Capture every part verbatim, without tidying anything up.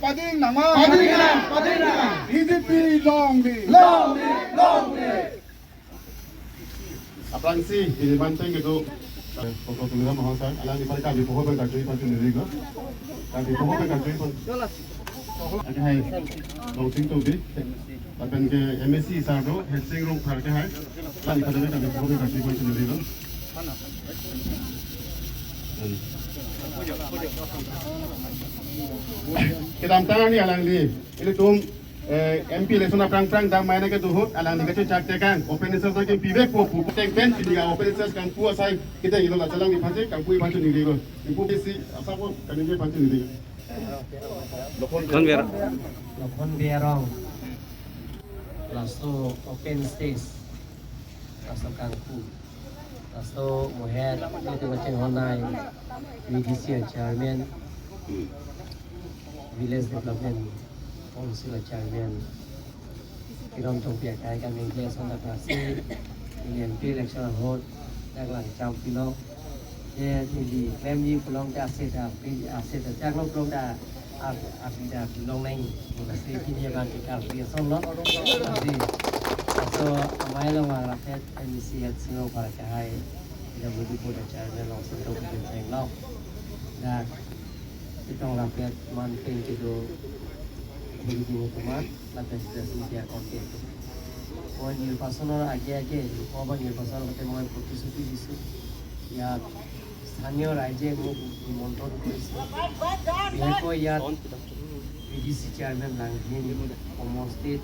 Pading nangma. Pading nang, pading nang. B J P long live. Long live, long live. Aphrangsi, pini abang thank you to, eh, Doctor Tuliram Ronghang sir, alangli aphan kami poho pen kachui pachiningri lo. Kami poho pen kachui pan. Oke, hai. Longsing Tokbi. Lapen ke M A C sir do, Hensing Rongphar ke hai. Alangli aphan kami poho pen kachui pachiningri lo. Kedamtang arni alangli, ilitum, eh, M P election aphrang aphrang dammaina kedo ahut, alangli kachechak tekang, open research nangkepivekpo pu, puteng pen, pini ke open research kangpu asai, kita ilo la chalang di phansi, kangpu phansi ningri lo. Ipu bisi, asap ko, kaningje phansi ningri. Lokhon Bey. Lokhon Bey arong. Laso open stage. Laso kangpu. Laso mohet, itu kachinghon nai. V D C chairman. Village Development Council chairman. Kiron Tokbi akai kaningje ason ta klasi. Ini M P election ahut. Dak lang cham pilo. Ye, pini klemji pulote aset ta, pini aset ta, chaklo pulote a-, a-, aphi ta, pini long nang, mungkin si pini abang ke kar pini ason lo. Lasi, laso amei along vang rapet, M A C Hensing Rongphar ke hai, ida budi board chairman Longsing Tokbi cheng lo. Dak, chetong rapet, man pen kedo, budi board teman. Lapen sida sumpiak konte. Moi nirbachonor age age, loh ba nirbachon lote moi protisuti disu. Iyat sthaniyo raije mo nimrontron korise. Iyako iyat V D C chairman Langhin, Omor State,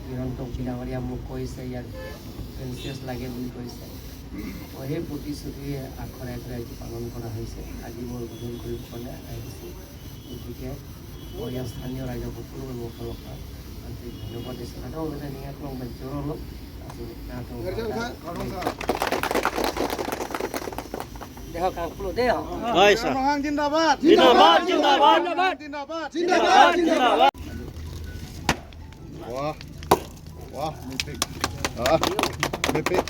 Kiron Tokbi dangria mo korise, iyat census lage buli korise. Ohe protisuti akhore akhore aji palon kora hoise. Aji mo udbodhon koribole ahise. গতিকে মই ইয়াত স্থানীয় ৰাইজক সকলোকে মোৰ ফালৰ পৰা আন্তৰিক ধন্যবাদ দিছোঁ। আৰু মানে এনেকৈ অকণমান জোৰ অলপ আছে। দেহক কাম ফুলো দেহ। হয়, ছাৰ। ৰংহাং জিন্দাবাদ। জিন্দাবাদ, জিন্দাবাদ। জিন্দাবাদ, জিন্দাবাদ। জিন্দাবাদ, জিন্দাবাদ। Wah, wah, mepik. Ah, mepik.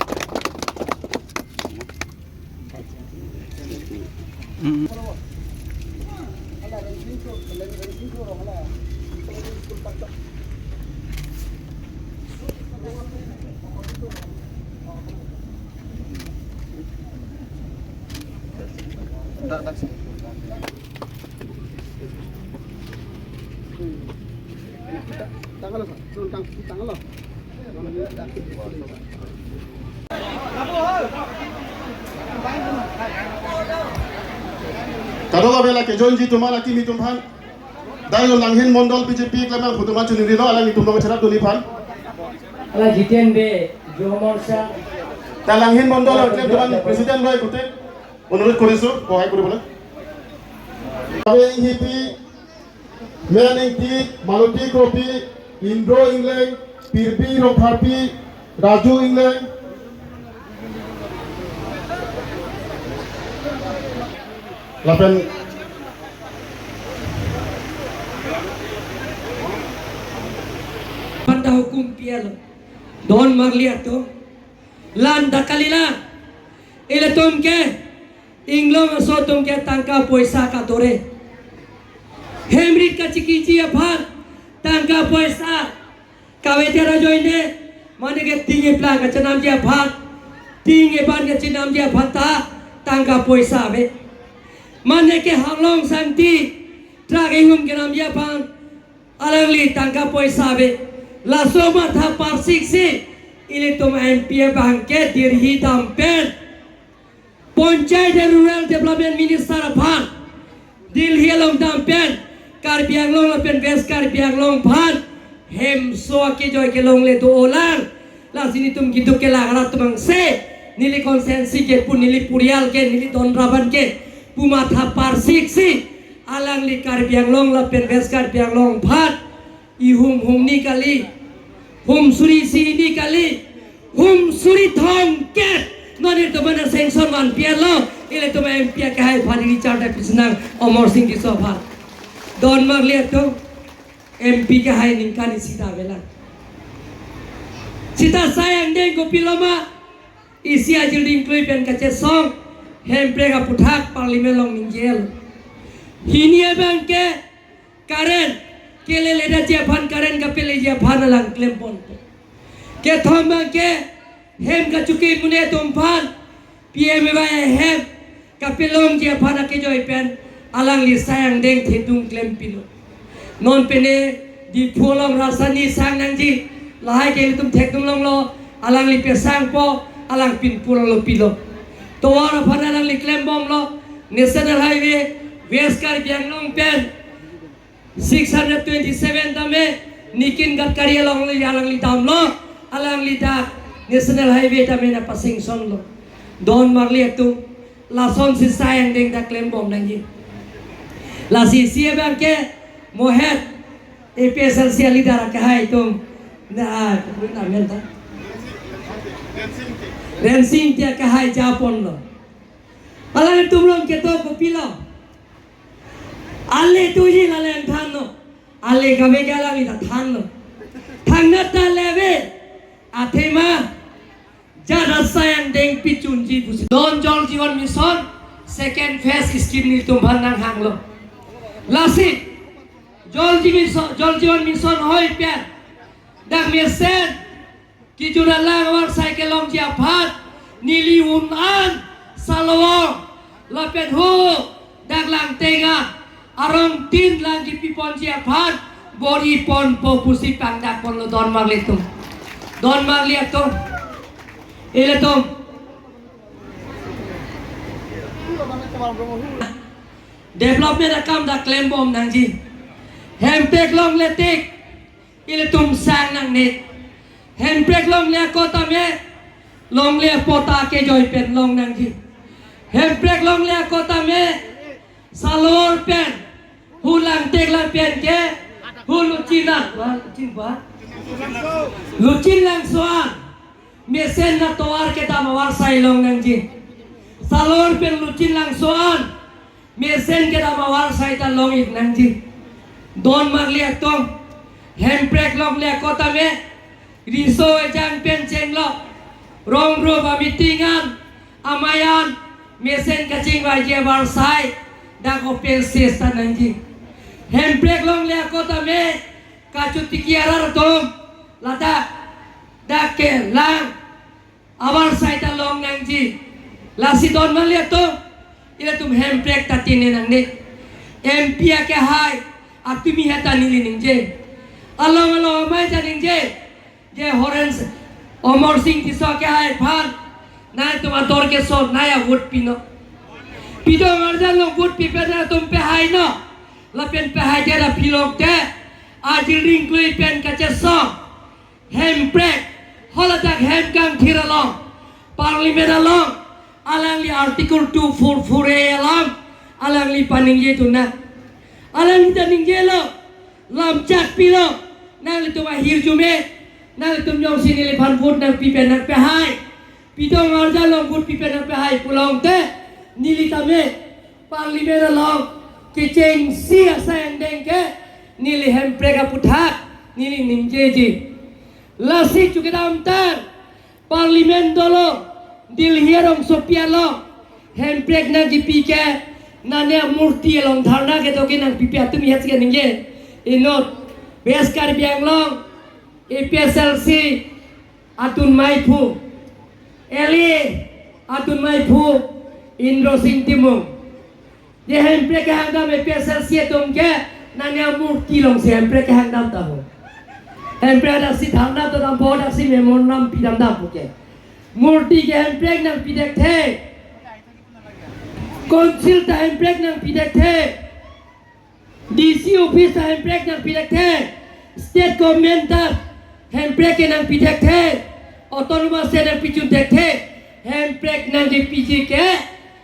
Kadokave la kejoinji atum, la kimi atum aphan. Dalo Langhin Mondol B J P klem abang photo ma chuniri lo, alanglitum lo cherap doni aphan. Ala Jiten Bey, Jomor Shah. Ta Langhin Mondol klem atum aphan president lo kote. Onurot koriso, kohai koribole. Abe Hipi, Mean Engti, Maloti Kropi, Indro Engleng, Pirbi Rongpharpi, Raju Engleng. Lapen Panda hukum pial. Don Marli atum. Lan ta kalila. Ilitum ke inglong aso atum ke tangka poisa kadore. Hemrit kachikiji aphan tangka poisa kave te ra ajoine, mane ke ting iplang kachenamji aphan, ting iban kachenamji aphan ta tangka poisa ave. Mane ke hanglong sangti, truck ingum kenamji aphan, alangli tangka poisa ave. Laso matha parsiksi ilitum M P abang ke Delhi dampen, Panchayat and Rural Development Minister aphan Delhi along dampen, Karbi Anglong lapen West Karbi Anglong aphan hemso akejoi kelongle do-olang. Lasi nelitum keduk kelak arat atum angse, neli constituency ke pu, neli purial ke, neli don raban ke pu matha parsiksi alangli Karbi Anglong lapen West Karbi Anglong aphan ihum hum ni kali, hum suri isi ni kali, hum suri thomkep. Non ilitum aphan sanction vanpi lo, ilitum M P akehai aphan, Richard Davis nang, Amarsing Tisso aphan. Don Marli atum, M P akehai ningkan isi ta avelang. Seta sai angdeng kopilo ma, isi ajilding klui pen kachesong, Hemprek aputhak Parliament along ningje lo. Hini abang ke current, Keleledetji aphan, current kapeleji aphan alang klem ponpo. Kethom abangke hem kachoke amonit atum aphan P M A Y hem kapelongji aphan akejoi pen alangli sai angdeng thedung klempilo. Non pine Diphu along rajdhani sang nangji, lahai ke ilitum thekdun longlo, alangli pesangpo, alang pinpur lo pilo. Tovar aphan alangli klembomlo, National Highway, West Karbi Anglong pen six hundred twenty-seven tame Nitin Gadkari along alangli damlo, alangli dak National Highway tame nangpasanctionlo. Don marli atum, lasonsi sai angdeng ta klembom nangji. Lasi isi abangke mohet A P H L C a-leader akehai atum, na, ah, namen ta? Rensing Ingti akehai japonlo. Alangtum along ketok kopilo? Ale tuji lale thanlo. Ale kame ke alangli ta thanlo. Thangnat ta leve. Athema jada sai angdeng pichunji pusi. Don Jal Jeevan Mission second phase scheme nelitum aphan nanghanglo. Lasi Jal Jeevan Mission, Jal Jeevan Mission ahoi pen dak mesen kejun alang avarsai kelongji aphan neli un-an Salawar lapen hu dak Langteng arong tin lang kipi ponji aphan bor-i ponpo pusi pangdak ponlo don marli atum. Don marli atum. Ilitum development akam ta klembom nangji. Hemprek longle tik ilitum sang nangne. Hemprek longle ako tame longle apot akejoi pen long nangji. Hemprek longle ako tame Salawar pen hu Langteng lang pen ke hu Luchin lang, wa, Luchin wa? Luchin Langso an mesen natovar kedam avarsai long nangji. Salawar pen Luchin Langso an mesen kedam avarsai ta long-ik nangji. Don marli atum, Hemprek longle ako tame riso ejang pen chenglo, rong ro ba meeting an, amei an mesen kachingvaiji avarsai dak open stage ta nangji. Hemprek longle ako tame kachotiki arat atum ladak dak kelang avarsai ta long nangji. Lasi don marli atum, ilitum Hemprek ta tine nangne. M P akehai atum he ta neli ningje. Along along amei ta ningje. Je Horen S-, Amarsing Tisso akehai aphan nangtum ador keso nangya vote pinon. Pidong arjan along vote pipe nangtum pehaino. Lapen pehai jera pilok te ajil ringklui pen kachesong Hemprek, haladak hem kangthir along, Parliament along, alangli Article two four four A alam alangli paningje tuna. Alangli ta ningjelo, lamchak pilo, nanglitum ahirjume, nanglitum jongsi neliphan vote nangpipe nangpehai, pidong arjan along vote pipe nangpehai pulote, neli tame Parliament along kechengsi asai angdeng ke neli Hemprek aputhak neli ningjeji. Lasi chu kedamtang Parliament dolo, Delhi arongsopi along Hemprek nangkipi ke, nane amurti along dharna kedo ke nangpipe atum hetsi kaningje. Inut West Karbi Anglong A P H L C adun maiphu, L A adun maiphu Indrasing Timung. Je Hemprek kehangdam A P H L C atum ke, nane amurti alongsi Hemprek kehangdam ta ho. Hemprek daksi dharna kedampo, daksi memorandum pidamdampo ke. Murti ke Hemprek nangpi thekthe. Council ta Hemprek nangpi thekthe. D C office ta Hemprek nangpi thekthe. State government ta Hemprek ke nangpi thekthe. Autonomous state nangpichun thekthe. Hemprek nangkipiji ke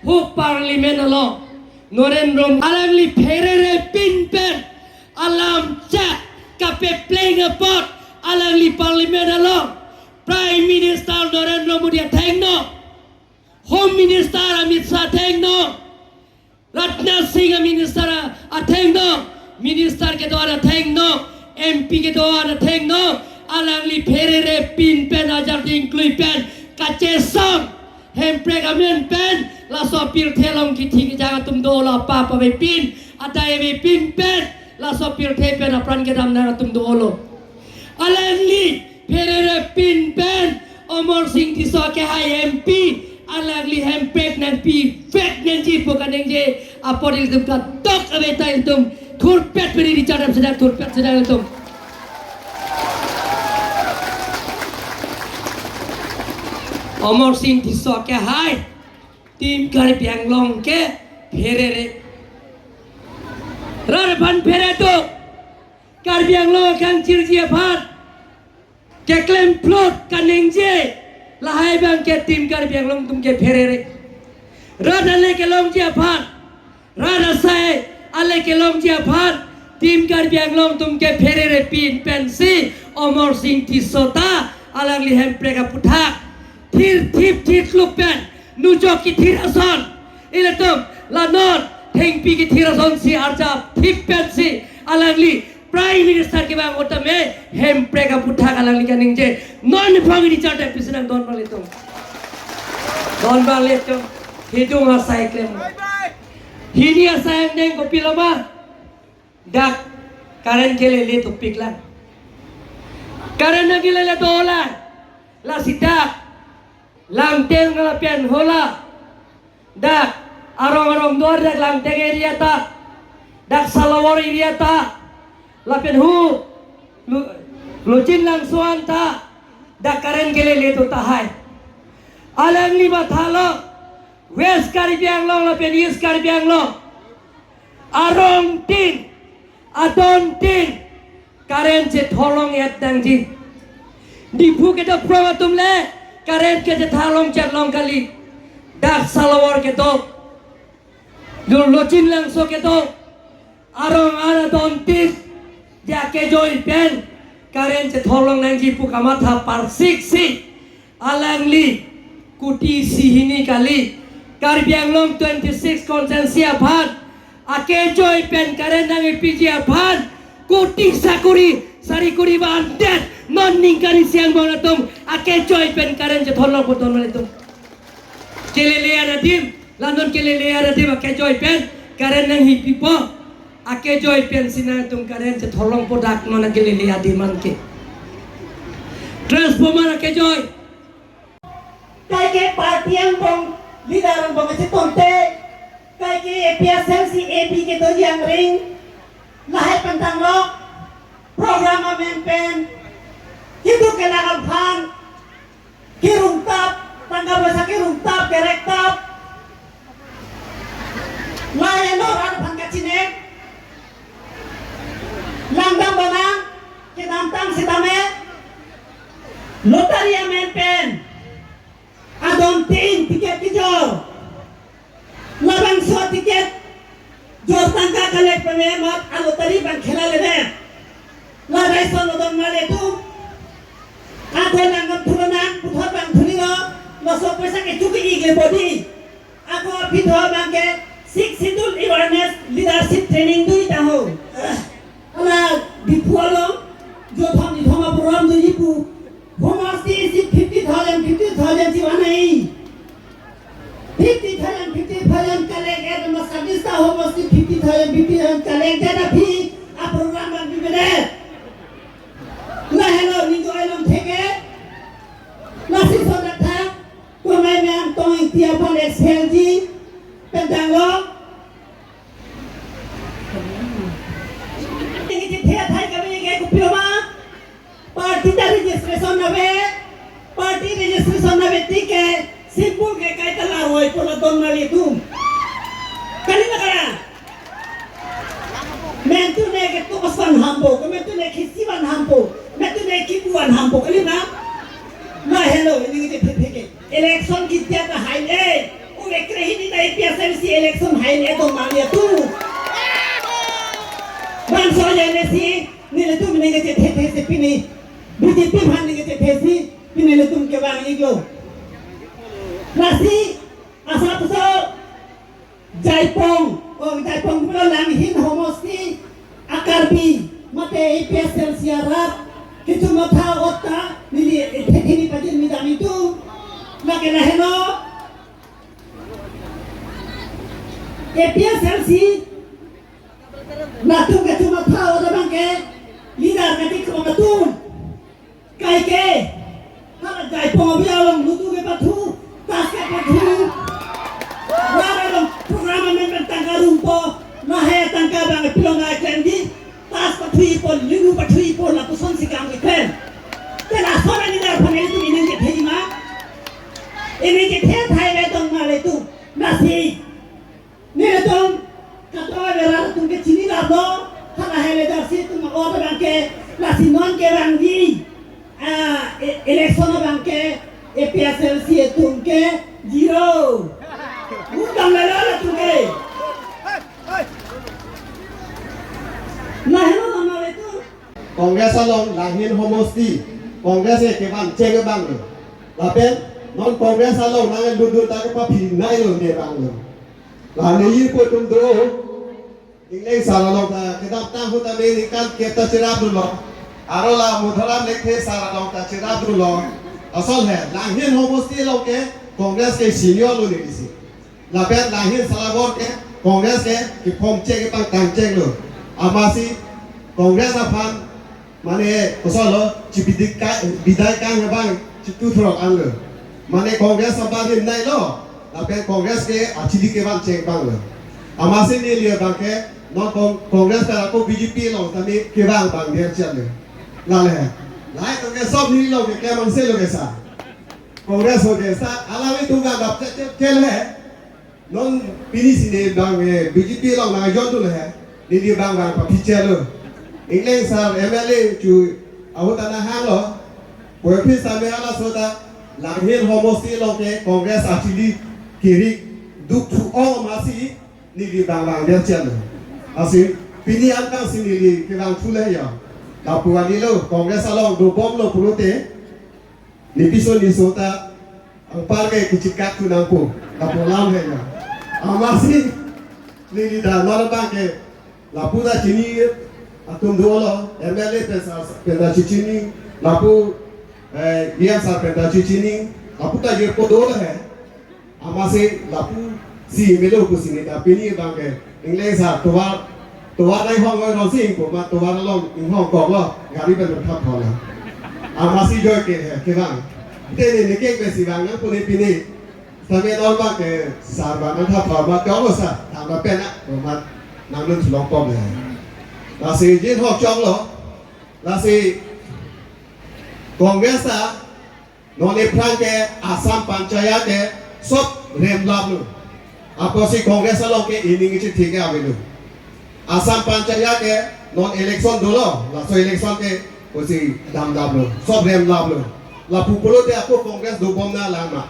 hu Parliament along. Narendra Modi alangli pherere pinpen alamchak kapepleng apot alangli Parliament along Prime Minister Narendra Modi athengno, Home Minister Amit Shah athengno, Rajnath Singh a-minister a-, athengno, minister kedo-an athengno, M P kedo-an athengno, alangli pherere pinpen ajarding kluipen kachesong Hemprek amen pen, laso pirthe along kithi kejang atum dolo, apa apa avepin, adai avepin pen Laso pirthe pen apran kedam nang atum dolo. Alangli pherere pin pen Amarsing Tisso kehai M P, alangli hemprek nangpivek nangji pu kaningje apot ilitum kadokave ta ilitum thurpet peri di chadam sedang thurpet sedang ilitum. Amarsing Tisso kehai Team Karbi Anglong ke pherere. Rat aphan phere do. Karbi Anglong akangchirji aphan keklem plot kaningje lahai abang ke Team Karbi Anglong atum ke pherere. Rat ale kelongji aphan, rat asai ale kelongji aphan Team Karbi Anglong atum ke pherere pin pensi Amarsing Tisso ta alangli hemprek aputhak thir thip thir kluk pen nujok kethir ason, ilitum la non thengpi kethir asonsi arjap thip pensi alangli Prime Minister kevang otame hemprek aputhak alangli kaningje non niphang ini charte pisi nangdon bang ilitum. Don bang ilitum. Hidung asai klem. Hini asai angdeng kopilo ma? Dak current kelele topik lang. Current nangkelele dolang. Lasi dak Langteng lapen hala, dak Arong Arong Duar, dak Langteng area ta, dak Salawar area ta, lapen hu Lu-, Lochin Langso anta, dak current kelele do tahai. Alangli mathalo West Karbi Anglong lapen East Karbi Anglong arongtin, adontin current chetholong et nangji. Diphu kedo prong atum le current ke chetholong chetholong kali. Dak Salawar kedo, Lo-, Lochin Langso kedo, arong aradontin, ja kejoi pen current chetholong nangji pu kamatha parsiksi alangli kuti isi hini kali. Karbi Anglong twenty six constituency aphan akejoi pen current nangpiji aphan kuti sakuri sari kuri vandet non ningkan isi angbong atum akejoi pen current chetholong puton atum. Kelele aradim, la non kelele aradim akejoi pen current nangpipo. Akejoi pensi nangtum current chetholongpo dak non akelele adim anke. Transformer akejoi. Kaike party angbong, leader angbong chetongte, kaike A P H L C A P kedo jangring, lahai pantanglo, program amen pen, kedo kelang aphan, kerungtap, tangka poisa kerungtap, kerektap. Lahelo rat aphan kachine. Langdam bonang, kedamtang sitame. Lottery amen pen adontin ticket kejor. Labangso ticket jor tangka collect pame mat a-lottery bang khela lene. Labangso lodon male tu. Ako nang thulonang puthot bang thulilo. Laso poisa ke chuki igle body. Ako aphi tho bang ke Sixth Schedule awareness leadership training dui taho. Hala Diphu along jo thom ni thom a-program do ipu. Homosti isi fifty thousand, fifty thousand chivanai. Fifty thousand, fifty thousand collect et ma service ta homosti fifty thousand, fifty thousand collect et aphi a-program bang bibede. Lahelo ningjo ailong theke. Lasi sodak tha. Kumai me Angtong Ingti aphan S L G. Pentang lo. Ingti thia thai kami ke kopilo ma. Party ta registration ave, party registration ave tike, simple ke kaita laroi pu ladon mali atum. Kali na kara? Mentu ne ke tokos van hampo, ke mentu ne khisi van hampo, mentu ne kipu van hampo, kali na? Lahelo, ini ke phephe ke. Election kitia ta hai le. O ekre hini ta A P H L C election hai le do mali atum. Bangso ya le si, nelitum ningje chethe si pini. B J P aphan ningje chethe si, pini nelitum kevang iklo. Lasi, asapso, Jaipong, o Jaipong pulo Langhin homosti a-Karbi, mate A P H L C arat, kechomatha ot ta, neli ethe hini pajir midam itum, lake lahelo, A P H L C, latum kechomatha Mobi along ludu kepathu, tas kepathu. Rat along program amen pen tangka rumpo, lahai tangka abang pilong ngai klemji, tas pathupo, ludu pathupo, lapusonsi kam keklem. Te lason aningkan aphan ilitum ining kethe ma? Ining kethe thai le tong ma ilitum? Lasi nelitum katoy le rat atum ke chinidamlo, halahai le dak si itum ot abang ke, lasi non kevangji, ah, e-, election abang ke, A P H L C atum ke zero. Mukdam le lo latum ke. Lahelo nama le tu. Congress along Langhin homosti, Congress ke kevang cheng abang lo. Lapen non Congress along nang ludu ta kepaphi nai lo ne abang lo. La ne yi po atum do. Ingleng sar along ta kedamtang ahut ta me ningkan kep ta cherap dunlo. Aro la Madhuram Lekthe sar along ta cherap dunlo. Asol he, Langhin homosti along ke Congress ke senior lo ne isi. Lapen Langhin Salabor ke Congress ke kephong cheng kepangtang cheng lo. Amatsi Congress aphan mane kosonlo, chibidai ka-, bidai kang abang chituthrok anlo. Mane Congress abang rim nai lo, lapen Congress ke achili kevang cheng abang lo. Amatsi neli abang ke non Con-, Congress ta ako B J P along tame kevang abang dia cheng lo. Lale. Lahai atum ke sob neli along ke klemang se lo ke sa. Congress ho ke sa, alangli atum ke anggap che, che, che le. Non pini si ne abang, eh, B J P along nang jon tu le, neli abang abang paphi chelo. Ingleng sar M L A chu ahut ta nang hanglo. Poi phi sa me ala sota Langhin homosti along ke Congress achili kiri duk thu ong amatsi neli abang abang dia chelo. Lasi pini angkang si neli kevang thu le ya. Lapu ani lo Congress along dobomlo pulote. Nipiso niso ta anpar ke kechikak thu nangpo, lapu alam he na. Amatsi neli ta non abang ke lapu ta chini atum dolo, M L A pen sar pen ta chichini, lapu, eh, E M sar pen ta chichini, lapu ta jirpo dolo he. Amatsi lapu si melo pusi neta pini abang ke ingleng sar tovar, tovar nai hong oi rong si ingpo ma tovar along inghong kok lo gari pen thap thap lo. Amatsi joy ke he kevang. Te ne ne kek pe si vang nangpo ne pini. Tame non abang ke sar abang nang thap thap ma chok lo sar. Thang ma pen na ko ma nang lun sulong pom le. Lasi jin hok chok lo. Lasi Congress ta non aphrang ke Assam Panchayat ke sob remlaplo. Apotsi Congress along ke ining ichithik ke avelo. Assam Panchayat ke non election dolo, laso election ke pusi damdamlo, sob remlaplo. Lapu pulote ako Congress dobom nanglang ma?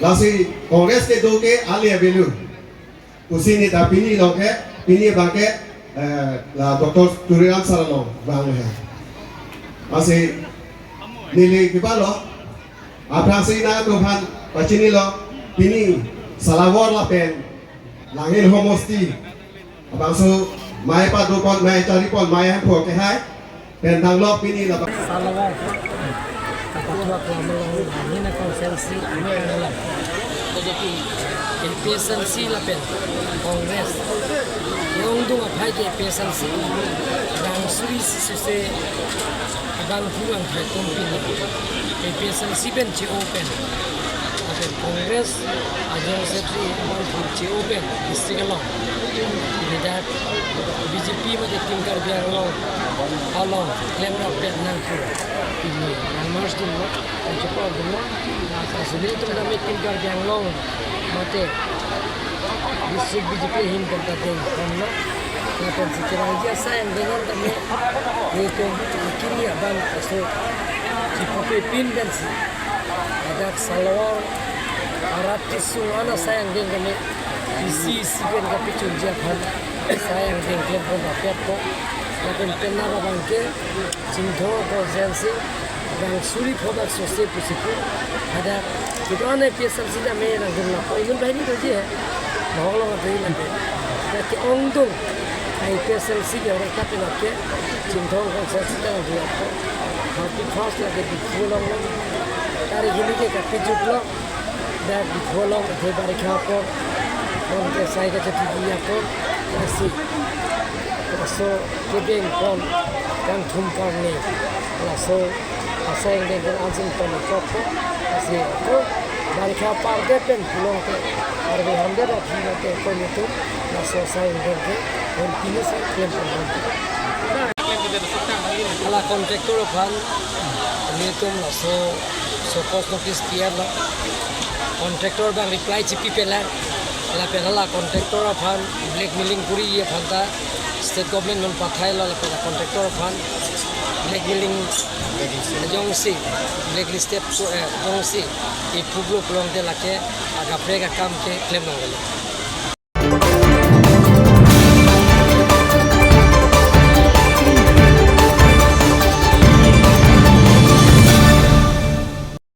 Lasi Congress kedo ke ale avelo. Pusi neta pini along ke, pini abang ke, eh, la Doctor Tuliram sar along vang he. Amatsi neli kevang lo, aphrangsi nangtumphan pachinilo, pini Salabor lapen Langhin homosti abangso mei padopon, mei charipon, mei hempho kehai pen thanglok pini la. Salabor. Kapatua kelang along, nina constituency along. A P H L C lapen Congress. Ongdung aphai ke A P H L C. Rang suri si suse abang pulang hai tum pini. A P H L C pen che-o pen. Lapen Congress, a General Secretary abang phu che-o pen district along. Pini dak B J P mate Team Karbi Anglong along klemrap pen nangphu. Pini nang march dunlo, nang chepok dunlo. Asuli atum dam Team Karbi Anglong mate district B J P ahin pen ta dengponlo. Lapen si kerangji asai angdeng an tame, itum akimi abang aso chipupe pin pensi hadak Salabor arat kesung an asai angdeng tame isi isi pen kapachunji aphan asai angdeng klempon rapetpo. Lapen penang abang ke Chinthong constituency rang suri pho dak sose pusi pu. Hadak kedo-an A P H L C tame nangdun lapo, inut banghini doji he. Bahok along ado lapen dak ke-ongdung A P H L C ke orang kape lake Chinthong constituency ta nangdun lapo. Thirty first lake Diphu along lo. Tarik hini ke kapejutlo. Dak Diphu along athe barikha apor, non ke sai kachepiji apor, lasi laso kebengpon kangthum kangni, laso Asai ingdeng ke ansi tong kok ko, lasi ko, barikha apar det pen pulote, arve hamdet aphi lote ko nelitum, laso asai ingdeng ke, continuous klem pon. Hala contractor aphan, nelitum laso, show cause notice pi-et lo. Contractor abang reply chipi pelang, lapen hala contractor aphan blackmailing kuri aphan ta, state government non pathai lo lapen contractor aphan blackmailing jongsi, blacklisted, eh, jongsi, ipuplo pulote lake, akaprek akam ke klem longle.